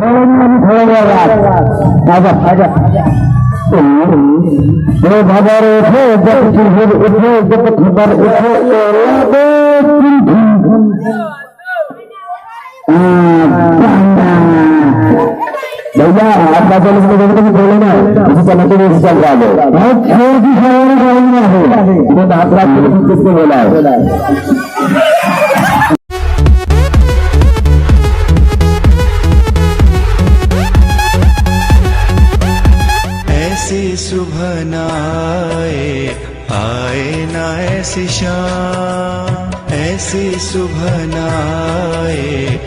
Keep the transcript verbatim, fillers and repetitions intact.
थोड़ा देर बाद। आजा, आजा। ओ भदर उठे, जब चिहुर उठे, जब खबर उठे, ए लागे झुम झुम। हाँ, बांगा। भैया, आप बात बोले, बोले, बोले, बोले ना, इसी चैनल पे भी चल रहा है। बहुत छोटी खबर है, बोल रहा है। ये बात, बात किसको बोला है? ऐसी सुबह ना आए, आए ना ऐसी शाम, ऐसी सुबह ना आए,